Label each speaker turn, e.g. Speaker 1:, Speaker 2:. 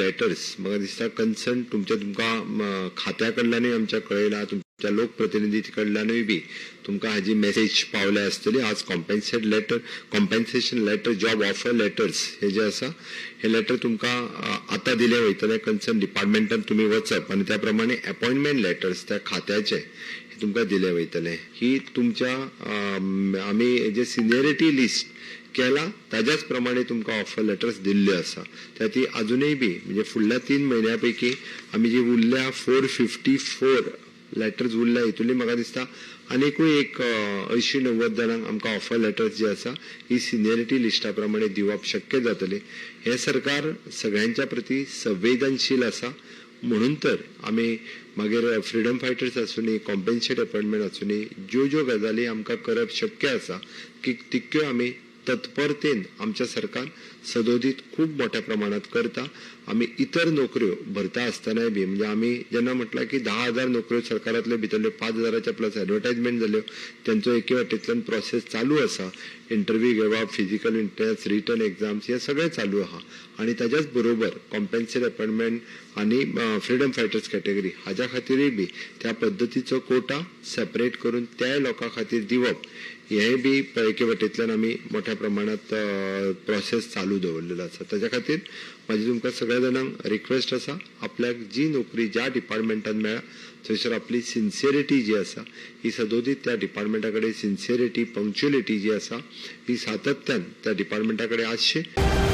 Speaker 1: Letters म्हाका दिसता concern तुमच्या तुमकां खात्या कडल्यानूय आमच्या कळयला, तुमच्या लोकप्रतिनिधी कडल्यानूय बी तुमकां हाजी मेसेज पावल्या आसतली. आज compensation letter, job offer letters हे जे आसा हे लेटर तुमकां आतां दिले वयतले. कन्सर्न डिपार्टमेंटान तुमी वचप आनी त्या प्रमाणे अपॉयंटमेंट लेटर्स त्या खात्याचे हे तुमकां दिले वयतले. ही तुमच्या आमी जे सिनियरिटी लिस्ट केला ताज्याच प्रमाणे तुमकां ऑफर लेटर्स दिल्ल्यो आसा. त्या ती अजुनूय बी म्हणजे फुडल्या 3 म्हयन्या पैकी आमी जी उरल्या 454 लेटर्स उरल्या हितूंतली म्हाका दिसता आनीकूय एक 80-90 जाणांक आमकां ऑफर लेटर्स जी आसा ही सिनियरिटी लिस्टा प्रमाणे दिवप शक्य जातलें. हें सरकार सगळ्यांच्या प्रती संवेदनशील आसा म्हणून तर आमी मागीर फ्रिडम फायटर्स आसूनी, कॉम्पेन्सेट अपॉयंटमेंट आसूनी, ज्यो ज्यो गजाली आमकां करप शक्य आसा की तितक्यो आमी तत्परतेन आमच्या सरकार सदोदीत खूब मोठ्या प्रमाणात करता. आमी इतर नोकऱ्यो भरता आसतनाय बी म्हणजे आमी जेन्ना म्हटलां की 10,000 नोकऱ्यो सरकारांतल्यो भितरल्यो 5,000च्या प्लस एडवर्टायजमेंट जाल्यो, तेंचो एके वाटेंतल्यान प्रोसेस चालू आसा. इंटरव्यू घेवप, फिजिकल इंटरेस्ट, रिटर्न एग्जाम्स हे सगळें चालू आहा आनी ताज्याच बरोबर कॉम्पेन्सेट अपॉयंटमेंट आनी फ्रिडम फायटर्स कॅटेगरी हाज्या खातीरूय बी त्या पद्दतीचो कोटा सेपरेट करून त्या लोकां खातीर दिवप हेंय बी एके वाटेंतल्यान आमी मोठ्या प्रमाणात प्रोसेस चालू दवरलेलो आसा. ताज्या खातीर म्हाजी तुमकां सगळ्या जाणांक रिक्वेस्ट आसा, आपल्याक जी नोकरी ज्या डिपार्टमेंटान मेळ्ळा थंयसर आपली सिन्सियरिटी जी आसा ही सदोदीत त्या डिपार्टमेंटा कडेन सिन्सियरिटी, पंक्च्युअलिटी जी आसा ही सातत्यान त्या डिपार्टमेंटा कडेन आसची.